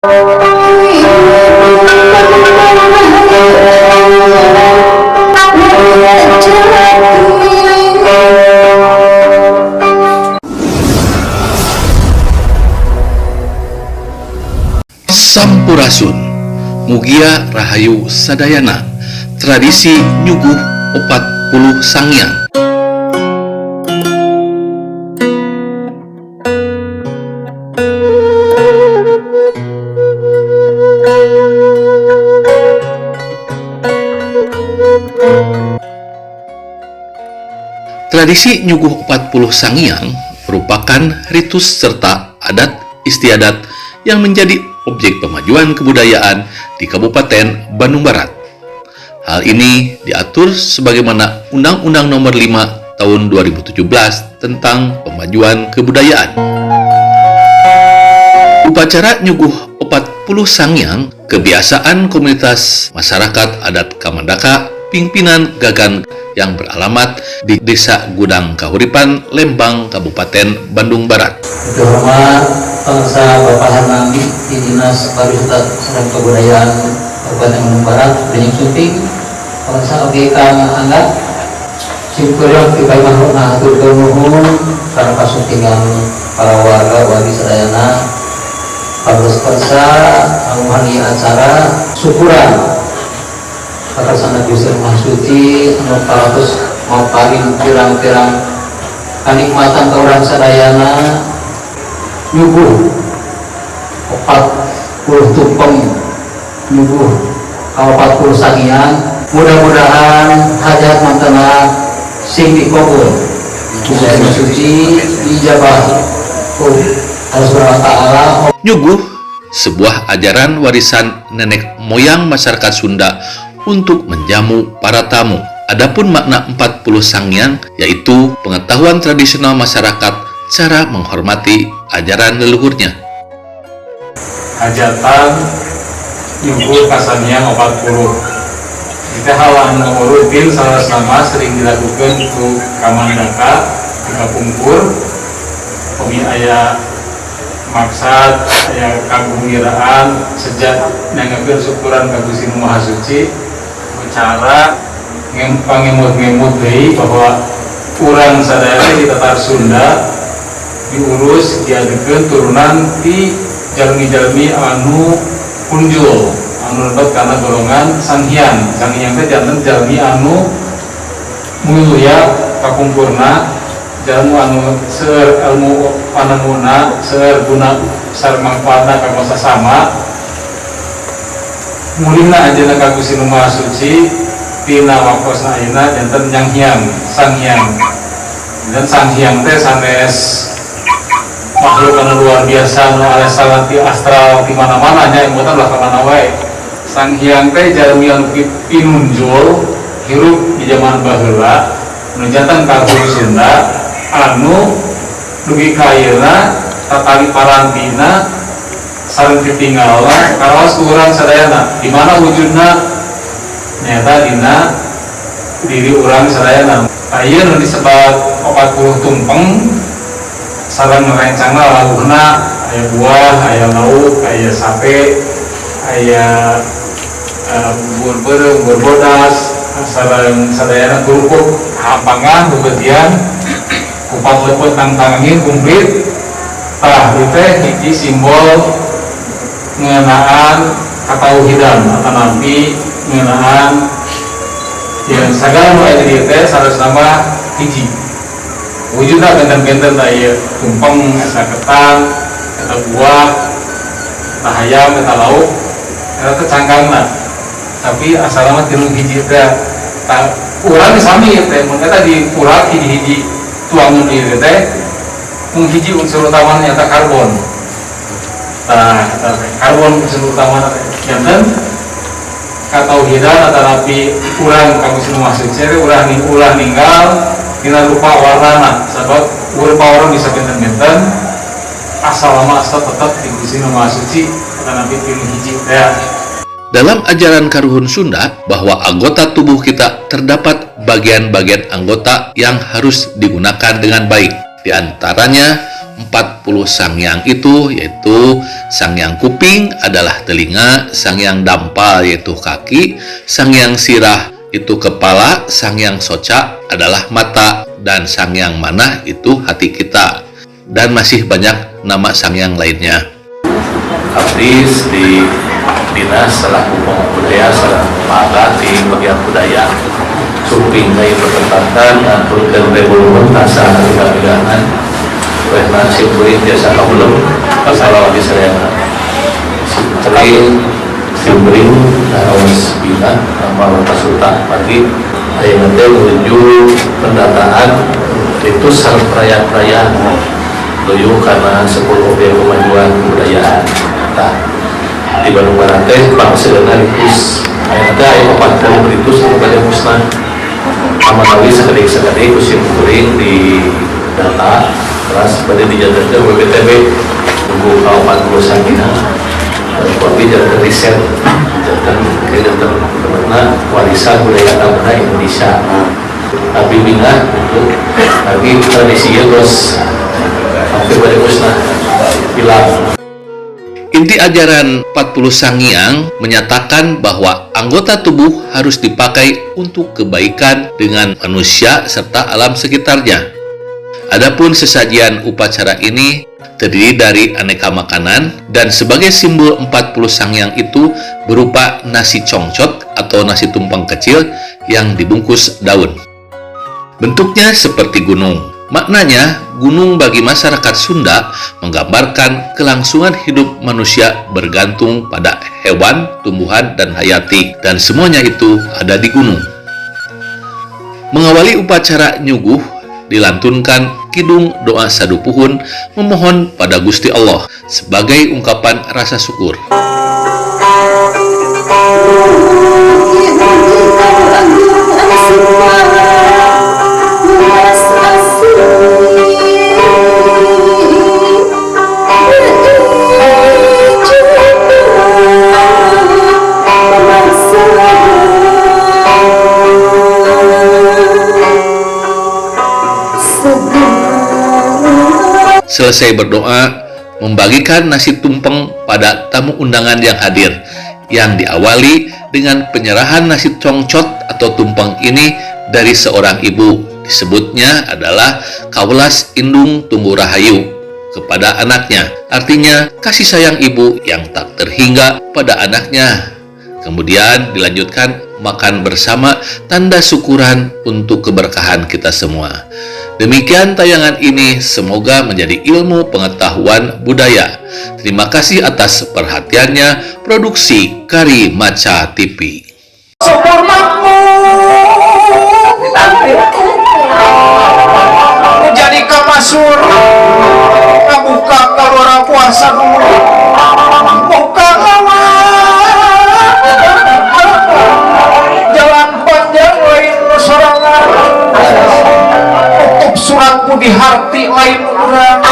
Sampurasun, Mugia Rahayu Sadayana. Tradisi Nyuguh 40 Sangyang. Tradisi Nyuguh 40 Sangyang merupakan ritus serta adat istiadat yang menjadi objek pemajuan kebudayaan di Kabupaten Bandung Barat. Hal ini diatur sebagaimana Undang-Undang Nomor 5 Tahun 2017 tentang Pemajuan Kebudayaan. Upacara Nyuguh 40 Sangyang kebiasaan komunitas masyarakat adat Kamandaka pimpinan Gagan yang beralamat di Desa Gudang Kahuripan, Lembang, Kabupaten Bandung Barat. Terhormat bangsa Bapak Hernan di Dinas Pariwisata dan Kebudayaan Kabupaten Bandung Barat, Bening Sumping, bangsa oge Kang Angga, simkuring pipai makhluk hatur nuhun karena kasumpingan para warga wargi sadayana pados kersa anu acara syukuran kakarsana Gusti Maha Suci anu parantos maparin pirang-pirang kanikmatan ka urang sadayana, nyuguh 40 tumpeng, nyuguh 40 sangiang. Mudah-mudahan hajat mantena sing dikabul Gusti Maha Suci, dijabah ku Allah Subhanahu wa Ta'ala. Nyuguh sebuah ajaran warisan nenek moyang masyarakat Sunda untuk menjamu para tamu. Adapun makna 40 Sangyang yaitu pengetahuan tradisional masyarakat cara menghormati ajaran leluhurnya. Hajatan nyuguh ka Sanghyang 40 itu hal anu rutin, salah sama sering dilakukan ku Kamandaka di kapungkur. Pami aya maksad, aya kagumbiraan sejak nyanggakeun syukuran ka Gusti Nu Maha Suci, cara pangemut-ngemut deui bahwa urang sadaya di tatar Sunda diurus, diadekeun turunan di jalmi-jalmi anu punjul, anu lebet karena golongan Sanghyang. Sanghyang teh janten jalmi anu mulia kapungkurna, jalmu anu seueur ilmu panemuna, seueur guna sareng mangfaatna kanggo sasama. Mulihna anjeunna ka Gusti Nu Maha Suci tina waktosna ayeuna janten Nyanghyang, Sanghyang. Dan Sanghyang teh sanes makhluk anu luar biasa anu asalna ti astral ti mana-mana nya, emutan lah ka mana wae. Sanghyang teh jalmi anu pinunjul hirup di zaman baheula, nu janten karuhun Sunda anu dugi ka ayeuna tatali parantina sareng titinggalna karaos ku urang sadayana. Di mana wujudna? Nyata dina diri urang sadayana. Ayeuna nu disebat 40 tumpeng sareng rencana lawuhna aya buah, aya lauk, aya sate, aya bubur beureum, bubur bodas, sareng sadayana kerupuk, hampangan, bebetian, kupat lepet, tangtangin komplit. Tah, ieu teh hiji simbol ngeunaan katauhidan atanapi ngeunaan yang sagala nu aya di dieu teh sarasna mah hiji wujudna, benten-benten. Tah, ieu tumpeng, eta ketan, eta buah, eta hayam, eta lauk, eta teh cangkangna, tapi asalna mah tilu hiji teh. Tah, urang sami teh, mun eta diurak hiji-hiji tuangan ieu teh mung hiji unsur utamana, nyata karbon. Tah, eta teh karbon unsur utamana teh. Janten katauhidan atanapi urang ka Gusti Nu Maha Suci teh ulah ninggal dina rupa warnana, sabab rupa warna bisa benten-benten, asal mah asal tetap di Gusti Nu Maha Suci atanapi pilih hiji teh. Dalam ajaran karuhun Sunda bahwa anggota tubuh kita terdapat bagian-bagian anggota yang harus digunakan dengan baik. Di antaranya 40 Sanghyang itu yaitu Sanghyang Kuping adalah telinga, Sanghyang Dampal yaitu kaki, Sanghyang Sirah itu kepala, Sanghyang Soca adalah mata, dan Sanghyang Manah itu hati kita. Dan masih banyak nama Sanghyang lainnya. Abdi di dinas selaku budaya sareng Pak di bagian budaya sumping dari pertempatan ngaturkeun rebulun tasa tiga-tigaan wehna simkuring tiasa kaulem pasal di sadayana simkuring simkuring karaos bina nama pasuta pagi ayeuna teh menuju pendataan itu sareng perayaan-perayaan nuju karena 10 objek kemajuan kebudayaan. Tah, di Bandung Barat teh pangseurna ritus ayeuna teh aya 40 ritus anu bade musnah kamanawi sakedik-sakedik ku simkuring di data terus bade dijantenkeun WPTB tunggu ka 40 sanghyang dan janten riset janten janten temenna warisan budaya tamuda Indonesia. Tapi bingah itu tapi tradisi ieu geus hampir bade musnah, hilang. Inti ajaran 40 Sanghyang menyatakan bahwa anggota tubuh harus dipakai untuk kebaikan dengan manusia serta alam sekitarnya. Adapun sesajian upacara ini terdiri dari aneka makanan dan sebagai simbol 40 Sanghyang itu berupa nasi congcot atau nasi tumpeng kecil yang dibungkus daun. Bentuknya seperti gunung. Maknanya, gunung bagi masyarakat Sunda menggambarkan kelangsungan hidup manusia bergantung pada hewan, tumbuhan, dan hayati, dan semuanya itu ada di gunung. Mengawali upacara nyuguh, dilantunkan kidung doa sadupuhun memohon pada Gusti Allah sebagai ungkapan rasa syukur. Selesai berdoa, membagikan nasi tumpeng pada tamu undangan yang hadir, yang diawali dengan penyerahan nasi congcot atau tumpeng ini dari seorang ibu. Disebutnya adalah Kawelas Indung Tunggu Rahayu kepada anaknya. Artinya kasih sayang ibu yang tak terhingga pada anaknya. Kemudian dilanjutkan makan bersama tanda syukuran untuk keberkahan kita semua. Demikian tayangan ini, semoga menjadi ilmu pengetahuan budaya. Terima kasih atas perhatiannya. Produksi Kari Maca TV. Subur makmur jadi kamasur ngabuka kaluar puasa dulu buka lawan jalan panjang lain sorangan tutup surat budi harti lain urang.